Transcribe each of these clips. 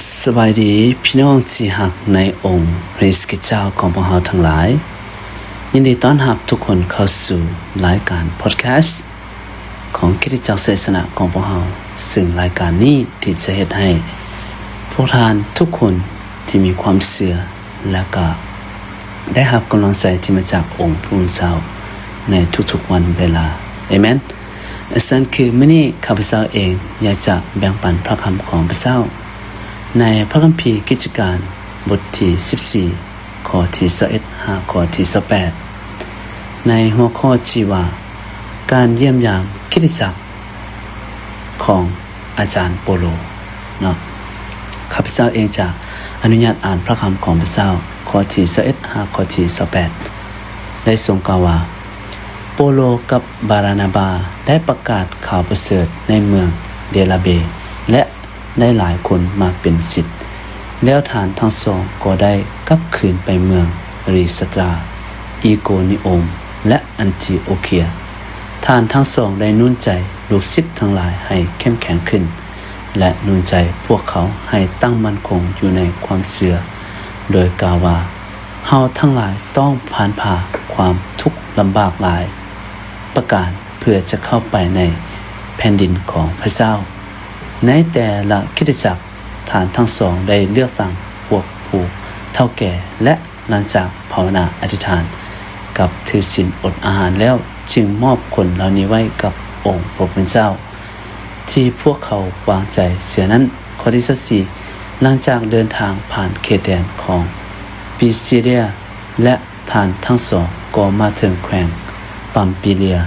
ສະບາຍດີພີ່ນ້ອງທີ່ຮັກໃນອົງພຣະເຢຊູຄຣິດເຈົ້າຂອງພວກເຮົາທັງຫຼາຍ. ຍິນດີຕ້ອນຮັບທຸກຄົນເຂົ້າສູ່ລາຍການພອດແຄສຂອງຄຣິສຕະຈັກໄຊຊະນະຂອງພວກເຮົາ, ເຊິ່ງລາຍການນີ້ທີ່ຈະເຮັດໃຫ້ພວກທ່ານທຸກຄົນທີ່ມີຄວາມເຊື່ອ ແລະ ກໍໄດ້ຮັບກຳລັງໃຈທີ່ມາຈາກອົງພຣະເຈົ້າໃນທຸກໆວັນເວລາ. ເອເມນ. ຊັ້ນຄືມື້ນີ້ຂ້າພະເຈົ້າເອງຢາກຈະແບ່ງປັນພະຄຳຂອງພະເຈົ້າ ໃນພະຄຳພີກິດຈະການບົດທີສິບສີ່ ຂໍ້ທີຊາວເອັດ ຫາຂໍ້ທີຊາວແປດ ໃນຫົວຂໍ້ທີ່ວ່າ ການຢ້ຽມຢາມຄຣິສຕະຈັກຂອງອາຈານໂປໂລເນາະ. ຂ້າພະເຈົ້າເອງຈະອະນຸຍາດອ່ານພະຄຳຂອງພະເຈົ້າ ຂໍ້ທີຊາວເອັດ ຫາຂໍ້ທີຊາວແປດ ໄດ້ຊົງກ່າວວ່າ ໂປໂລກັບບາລະນາບາໄດ້ປະກາດຂ່າວປະເສີດໃນເມືອງເດລາເບ ແລະ ໄດ້ຫຼາຍຄົນມາເປັນສິດ. ແລ້ວທ່ານທັງສອງກໍໄດ້ກັບຄືນໄປເມືອງລີສະຕຣາ, ອີໂກນິອົມ ແລະ ອັນຕີໂອເຄຍ. ທ່ານທັງສອງໄດ້ໜູນໃຈລູກສິດທັງຫຼາຍໃຫ້ເຂັ້ມແຂງຂຶ້ນ ແລະ ໜູນໃຈພວກເຂົາໃຫ້ຕັ້ງໝັ້ນຄົງຢູ່ໃນຄວາມເຊື່ອ, ໂດຍກ່າວວ່າ, ເຮົາທັງຫຼາຍຕ້ອງຜ່ານຜ່າຄວາມທຸກລຳບາກຫຼາຍປະການ ເພື່ອຈະເຂົ້າໄປໃນແຜ່ນດິນຂອງພະເຈົ້າ. ໃນແຕ່ລະຄຣິສຕະຈັກ, ທ່ານທັງສອງໄດ້ເລືອກຕັ້ງພວກຜູ້ເຖົ້າແກ່ ແລະ ຫຼັງຈາກພາວະນາອະທິຖານກັບຖືສິນອົດອາຫານແລ້ວ, ຈຶ່ງມອບຄົນເຫຼົ່ານີ້ໄວ້ກັບອົງພະຜູ້ເປັນເຈົ້າ ທີ່ພວກເຂົາວາງໃຈເຊື່ອນັ້ນ. ຂໍ້ທີຊາວສີ່ ຫຼັງຈາກເດີນທາງຜ່ານເຂດແດນຂອງປີຊີເຣຍ ແລະ ທ່ານທັງສອງກໍມາເຖິງແຂວງປຳຟີເລຍ.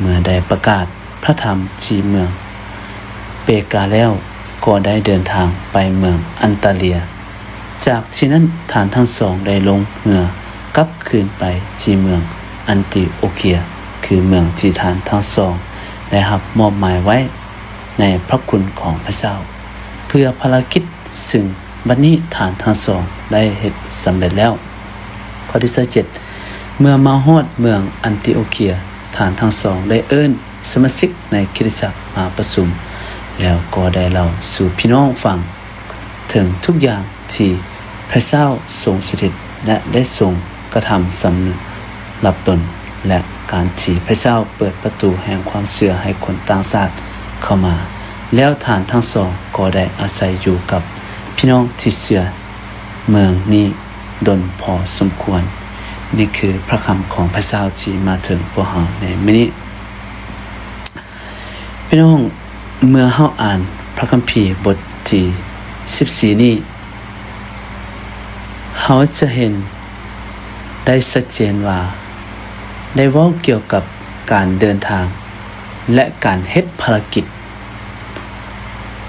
ເມື່ອໄດ້ປະກາດພະທຳທີ່ເມືອງເປກາແລ້ວ, ກໍໄດ້ເດີນທາງໄປເມືອງອັນຕາເລຍ. ຈາກທີ່ນັ້ນ, ທ່ານທັງສອງໄດ້ລົງເຮືອກັບຄືນໄປທີ່ເມືອງອັນຕີໂອເຄຍ, ຄືເມືອງທີ່ທ່ານທັງສອງໄດ້ຮັບມອບໝາຍໄວ້ໃນພະຄຸນຂອງພະເຈົ້າ ເພື່ອພາລະກິດ ຊຶ່ງບັດນີ້ທ່ານທັງສອງໄດ້ເຮັດສຳເລັດແລ້ວ. ຂໍ້ທີຊາວເຈັດ ເມື່ອມາຮອດເມືອງອັນຕີໂອເຄຍ, ທ່ານທັງສອງໄດ້ເອີ້ນສະມາຊິກໃນຄຣິສຕະຈັກມາປະຊຸມ, ແລ້ວກໍໄດ້ເລົ່າສູ່ພີ່ນ້ອງຟັງເຖິງທຸກຢ່າງທີ່ພະເຈົ້າຊົງສະຖິດ ແລະ ໄດ້ຊົງກະທຳສຳລັບຕົນ ແລະ ການທີ່ພະເຈົ້າເປີດປະຕູແຫ່ງຄວາມເຊື່ອໃຫ້ຄົນຕ່າງຊາດເຂົ້າມາ. ແລ້ວທ່ານທັງສອງກໍໄດ້ອາໄສຢູ່ກັບພີ່ນ້ອງທີ່ເຊື່ອເມືອງນີ້ດົນພໍສົມຄວນ. ນີ້ຄືພະຄຳຂອງພະເຈົ້າທີ່ມາເຖິງພວກເຮົາໃນມື້ນີ້. ພີ່ນ້ອງ, ເມື່ອເຮົາອ່ານພະຄຳພີບົດທີສິບສີ່ນີ້, ເຮົາຈະເຫັນໄດ້ຊັດເຈນວ່າ ໄດ້ເວົ້າກ່ຽວກັບການເດີນທາງ ແລະ ການເຮັດພາລະກິດ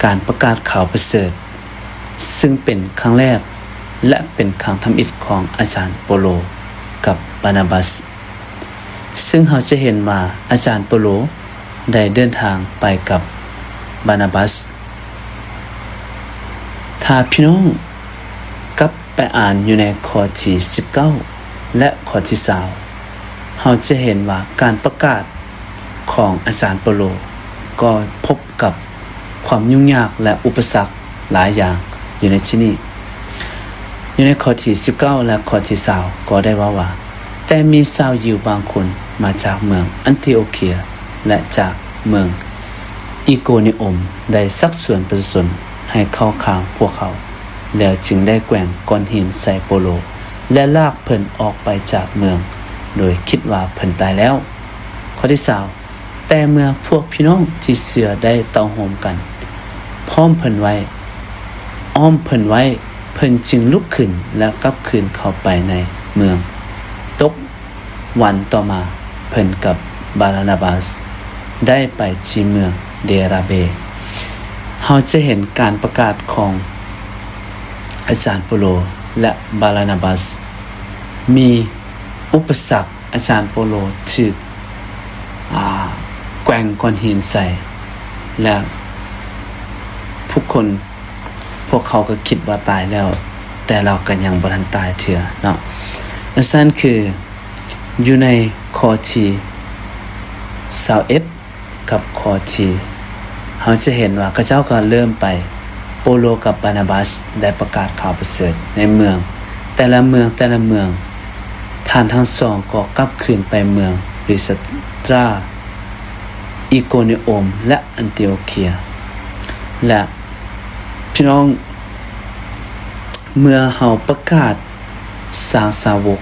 ການປະກາດຂ່າວປະເສີດ, ຊຶ່ງເປັນຄັ້ງແລກ ແລະ ເປັນຄັ້ງທຳອິດຂອງອາຈານໂປໂລກັບບານາບັສ. ຊຶ່ງເຮົາຈະເຫັນວ່າອາຈານໂປໂລໄດ້ເດີນທາງໄປກັບບານາບັສ. ຖ້າພີ່ນ້ອງກັບໄປອ່ານຢູ່ໃນຂໍ້ທີສິບເກົ້າ ແລະ ຂໍ້ທີຊາວ, ເຮົາຈະເຫັນວ່າການປະກາດຂອງອາຈານໂປໂລກໍພົບ ກັບຄວາມຫຍຸ້ງຍາກ ແລະ ອຸປະສັກຫຼາຍຢ່າງຢູ່ໃນທີ່ນີ້. ຢູ່ໃນຂໍ້ທີສິບເກົ້າ ແລະ ຂໍ້ທີຊາວ ກໍໄດ້ເວົ້າວ່າ, ແຕ່ມີຊາວຢິວບາງຄົນມາຈາກເມືອງອັນຕີໂອເຄຍ ແລະ ຈາກເມືອງອີໂກນິອົມ ໄດ້ຊັກຊວນປະຊາຊົນໃຫ້ເຂົ້າຂ້າງພວກເຂົາ, ແລ້ວຈຶ່ງໄດ້ແກວ່ງກ້ອນຫີນໃສ່ໂປໂລ ແລະ ລາກເພິ່ນອອກໄປຈາກເມືອງ, ໂດຍຄິດວ່າເພິ່ນຕາຍແລ້ວ. ຂໍ້ທີຊາວ ແຕ່ເມື່ອພວກພີ່ນ້ອງທີ່ເຊື່ອໄດ້ເຕົ້າໂຮມກັນພ້ອມເພິ່ນໄວ້, ອ້ອມເພິ່ນໄວ້, ເພິ່ນຈຶ່ງລຸກຂຶ້ນ ແລະ ກັບຄືນເຂົ້າໄປໃນເມືອງ. ຕົກວັນຕໍ່ມາ, ເພິ່ນກັບບາລະນາບັສໄດ້ໄປທີ່ເມືອງເດຣາເບ. ເຮົາຈະເຫັນການປະກາດຂອງອາຈານໂປໂລ ແລະ ບາລະນາບັສມີອຸປະສັກ ອາຈານໂປໂລຖືກ, ອາ, ແກວ່ງກ້ອນຫີນໃສ່ ແລະ ຜູ້ຄົນ, ພວກເຂົາກໍຄິດວ່າຕາຍແລ້ວ, ແຕ່ລາວກໍຍັງບໍ່ທັນຕາຍເທື່ອເນາະ. ອັນຊັ້ນຄືຢູ່ໃນຂໍ້ທີຊາວເອັດ ກັບຂໍ້ທີ່ເຮົາຈະເຫັນວ່າເຂົາເຈົ້າກໍເລີ່ມໄປ ໂປໂລກັບບານາບັສໄດ້ປະກາດຂ່າວປະເສີດໃນເມືອງແຕ່ລະເມືອງ, ແຕ່ລະເມືອງ. ທ່ານທັງສອງກໍກັບຄືນໄປເມືອງລິສະຕຣາ, ອີໂກນິອົມ ແລະ ອັນຕີໂອເຄຍ. ແລະ ພີ່ນ້ອງ, ເມື່ອເຮົາປະກາດສ້າງສາວົກ,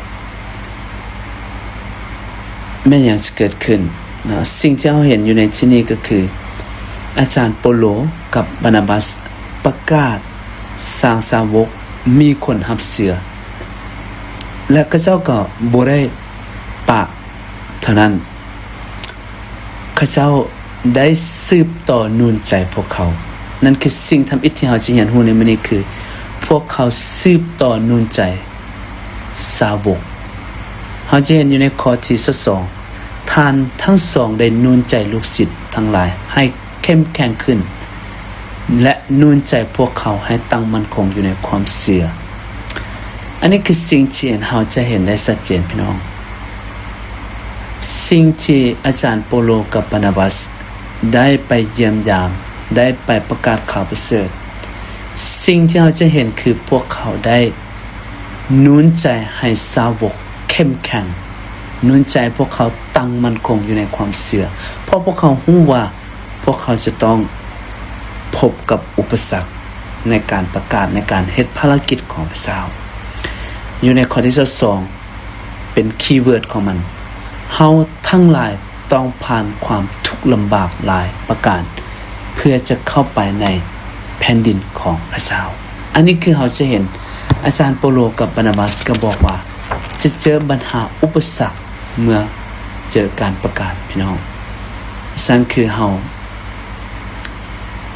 ແມ່ນຫຍັງຊິເກີດຂຶ້ນເນາະ? ສິ່ງທີ່ເຮົາເຫັນຢູ່ໃນທີ່ນີ້ກໍຄື ອາຈານໂປໂລກັບບານາບັສປະກາດສ້າງສາວົກ, ມີຄົນຮັບເຊື່ອ ແລະ ເຂົາເຈົ້າກໍບໍ່ໄດ້ປະເທົ່ານັ້ນ, ເຂົາເຈົ້າໄດ້ສືບຕໍ່ໜູນໃຈພວກເຂົາ. ນັ້ນຄືສິ່ງທຳອິດທີ່ເຮົາຈະຮຽນຮູ້ໃນມື້ນີ້, ຄືພວກເຂົາສືບຕໍ່ໜູນໃຈສາວົກ. ເຮົາຈະເຫັນຢູ່ໃນຂໍ້ທີຊາວສອງ, ທ່ານທັງສອງໄດ້ໜູນໃຈລູກສິດທັງຫຼາຍໃຫ້ເຂັ້ມແຂງຂຶ້ນ ແລະ ໜູນໃຈພວກເຂົາໃຫ້ຕັ້ງໝັ້ນຄົງຢູ່ໃນຄວາມເຊື່ອ. ອັນນີ້ຄືສິ່ງທີ່ເຮົາຈະເຫັນໄດ້ຊັດເຈນ, ພີ່ນ້ອງ. ສິ່ງທີ່ອາຈານໂປໂລກັບບານາບັສໄດ້ໄປຢ້ຽມຢາມ, ໄດ້ໄປປະກາດຂ່າວປະເສີດ, ສິ່ງທີ່ເຮົາຈະເຫັນຄືພວກເຂົາໄດ້ໜູນໃຈໃຫ້ສາວົກເຂັ້ມແຂງ, ໜູນໃຈພວກເຂົາຕັ້ງໝັ້ນຄົງຢູ່ໃນຄວາມເຊື່ອ, ເພາະພວກເຂົາຮູ້ວ່າ ພວກເຂົາຈະຕ້ອງພົບກັບອຸປະສັກໃນການປະກາດ, ໃນການເຮັດພາລະກິດຂອງພະເຈົ້າ. ຢູ່ໃນຂໍ້ທີຊາວສອງ ເປັນຄີເວີດຂອງມັນ, ເຮົາທັງຫຼາຍຕ້ອງຜ່ານຄວາມທຸກລຳບາກຫຼາຍປະການ ເພື່ອຈະເຂົ້າໄປໃນແຜ່ນດິນຂອງພະເຈົ້າ. ອັນນີ້ຄືເຮົາຈະເຫັນອາຈານໂປໂລກັບບານາບັສກໍບອກວ່າ ຈະເຈີບັນຫາອຸປະສັກເມື່ອເຈີການປະກາດ, ພີ່ນ້ອງ. ຊັ້ນຄືເຮົາ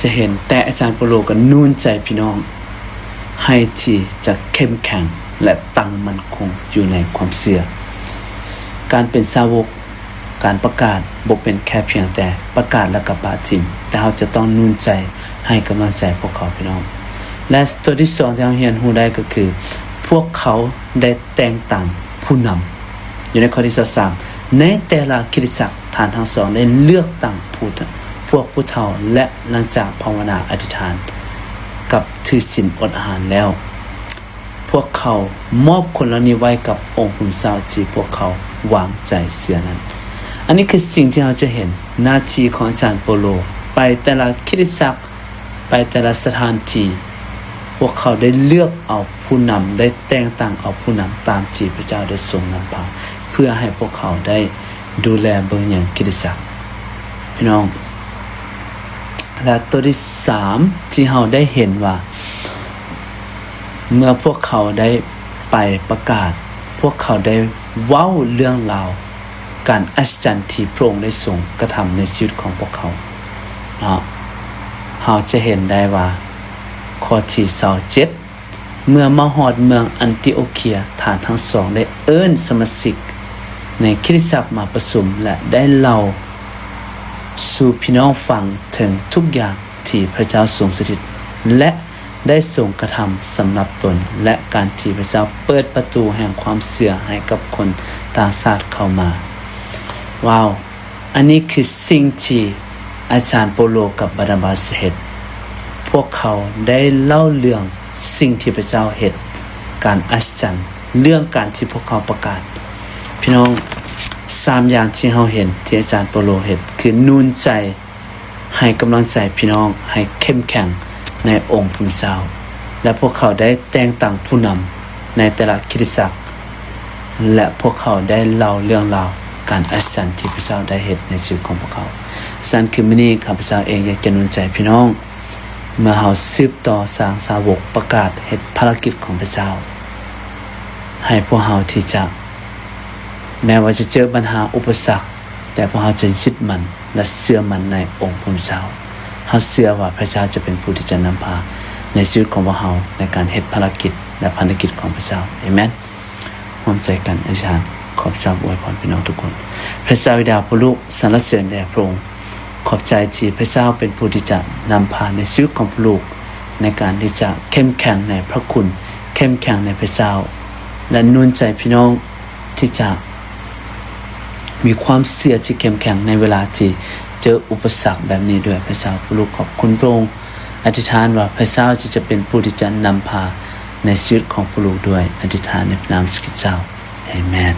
ຈະເຫັນ, ແຕ່ອາຈານໂປໂລກໍໜູນໃຈພີ່ນ້ອງໃຫ້ທີ່ຈະເຂັ້ມແຂງ ແລະ ຕັ້ງໝັ້ນຄົງຢູ່ໃນຄວາມເຊື່ອ. ການເປັນສາວົກ, ການປະກາດບໍ່ເປັນແຄ່ພຽງແຕ່ປະກາດແລ້ວກໍປະຖິ້ມ, ແຕ່ເຮົາຈະຕ້ອງໜູນໃຈ ໃຫ້ກຳລັງໃຈພວກເຂົາ, ພີ່ນ້ອງ. ແລະ ຕົວທີສອງທີ່ເຮົາຮຽນຮູ້ໄດ້ກໍຄື ພວກເຂົາໄດ້ແຕ່ງຕັ້ງຜູ້ນຳ. ຢູ່ໃນຂໍ້ທີຊາວສາມ, ໃນແຕ່ລະຄຣິສຕະຈັກ ທ່ານທັງສອງໄດ້ເລືອກຕັ້ງຜູ້ ພວກຜູ້ເຖົ້າ ແລະ ຫຼັງຈາກພາວະນາອະທິຖານກັບຖືສິນອົດອາຫານແລ້ວ, ພວກເຂົາມອບຄົນເຫຼົ່ານີ້ໄວ້ກັບອົງຜູ້ເຈົ້າທີ່ພວກເຂົາວາງໃຈເຊື່ອນັ້ນ. ອັນນີ້ຄືສິ່ງທີ່ເຮົາຈະເຫັນ ໜ້າທີ່ຂອງອາຈານໂປໂລ ໄປແຕ່ລະຄຣິສຕະຈັກ, ໄປແຕ່ລະສະຖານທີ່, ພວກເຂົາໄດ້ເລືອກເອົາຜູ້ນຳ, ໄດ້ແຕ່ງຕັ້ງເອົາຜູ້ນຳຕາມທີ່ພະເຈົ້າໄດ້ຊົງນຳພາ, ເພື່ອໃຫ້ພວກເຂົາໄດ້ ດູແລເບິ່ງແຍງກິດຈະສັກ, ພີ່ນ້ອງ. ແລະ ຕົວທີສາມທີ່ເຮົາໄດ້ເຫັນວ່າ ເມື່ອພວກເຂົາໄດ້ໄປປະກາດ, ພວກເຂົາໄດ້ເວົ້າເລື່ອງລາວການອັດສະຈັນທີ່ພະອົງໄດ້ຊົງກະທຳໃນຊີວິດຂອງພວກເຂົາເນາະ. ເຮົາຈະເຫັນໄດ້ວ່າ ຂໍ້ທີຊາວເຈັດ ເມື່ອມາຮອດເມືອງອັນຕີໂອເຄຍ, ທ່ານທັງສອງໄດ້ເອີ້ນສະມາຊິກໃນຄຣິສຕະຈັກມາປະຊຸມ ແລະ ໄດ້ເລົ່າສູ່ພີ່ນ້ອງຟັງເຖິງທຸກຢ່າງທີ່ພະເຈົ້າຊົງສະຖິດ ແລະ ໄດ້ຊົງກະທຳສຳລັບຕົນ ແລະ ການທີ່ພະເຈົ້າເປີດປະຕູແຫ່ງຄວາມເຊື່ອໃຫ້ກັບຄົນຕ່າງຊາດເຂົ້າມາ. ວ້າວ! ອັນນີ້ຄືສິ່ງທີ່ອາຈານໂປໂລກັບບານາບາສເຮັດ. ພວກເຂົາໄດ້ເລົ່າເລື່ອງສິ່ງທີ່ພະເຈົ້າເຮັດ, ການອັດສະຈັນ, ເລື່ອງການທີ່ພວກເຂົາປະກາດ. ພີ່ນ້ອງ, ສາມຢ່າງທີ່ເຮົາເຫັນທີ່ອາຈານໂປໂລເຮັດ ຄືໜູນໃຈ, ໃຫ້ກຳລັງໃຈພີ່ນ້ອງໃຫ້ເຂັ້ມແຂງໃນອົງພະເຈົ້າ, ແລະ ພວກເຂົາໄດ້ແຕ່ງຕັ້ງຜູ້ນຳໃນແຕ່ລະຄຣິສຕະຈັກ. ແລະ ພວກເຂົາໄດ້ເລົ່າເລື່ອງລາວການອັດສະຈັນທີ່ພະເຈົ້າໄດ້ເຮັດໃນຊີວິດຂອງພວກເຂົາ. ສະນັ້ນຄືມື້ນີ້ ຂ້າພະເຈົ້າເອງຢາກຈະໜູນໃຈພີ່ນ້ອງ, ເມື່ອເຮົາສືບຕໍ່ສ້າງສາວົກ, ປະກາດເຮັດພາລະກິດຂອງພະເຈົ້າ, ໃຫ້ພວກເຮົາທີ່ຈະ, ແມ້ວ່າຈະເຈີບັນຫາອຸປະສັກ, ແຕ່ພວກເຮົາຈະຍຶດໝັ້ນ ແລະ ເຊື່ອໝັ້ນໃນອົງພະເຈົ້າ. ເຮົາເຊື່ອວ່າພະເຈົ້າຈະເປັນຜູ້ທີ່ຈະນຳພາໃນຊີວິດຂອງພວກເຮົາ ໃນການເຮັດພາລະກິດ ແລະ ພັນທະກິດຂອງພະເຈົ້າ. ເອເມນ. ຮ່ວມໃຈກັນອະທິຖານ. ຂໍພະເຈົ້າອວຍພອນພີ່ນ້ອງທຸກຄົນ. ພະເຈົ້າບິດາ, ພໍ່ລູກ, ສັນລະເສີຍນແດ່ພະອົງ. ຂອບໃຈທີ່ພະເຈົ້າເປັນຜູ້ທີ່ຈະນຳພາໃນຊີວິດຂອງພໍ່ລູກ, ໃນການທີ່ຈະເຂັ້ມແຂງໃນພະຄຸນ, ເຂັ້ມແຂງໃນພະເຈົ້າ, ແລະ ໜູນໃຈພີ່ນ້ອງ ທີ່ຈະມີຄວາມເຊື່ອທີ່ເຂັ້ມແຂງໃນເວລາທີ່ເຈີອຸປະສັກແບບນີ້ດ້ວຍ. ພະເຈົ້າ, ລູກຂອບຄຸນພະອົງ ອະທິຖານວ່າພະເຈົ້າຈະເປັນຜູ້ທີ່ຈະນຳພາໃນຊີວິດຂອງພວກລູກດ້ວຍ. ອະທິຖານໃນນາມຂອງພະເຈົ້າ. ອາເມນ.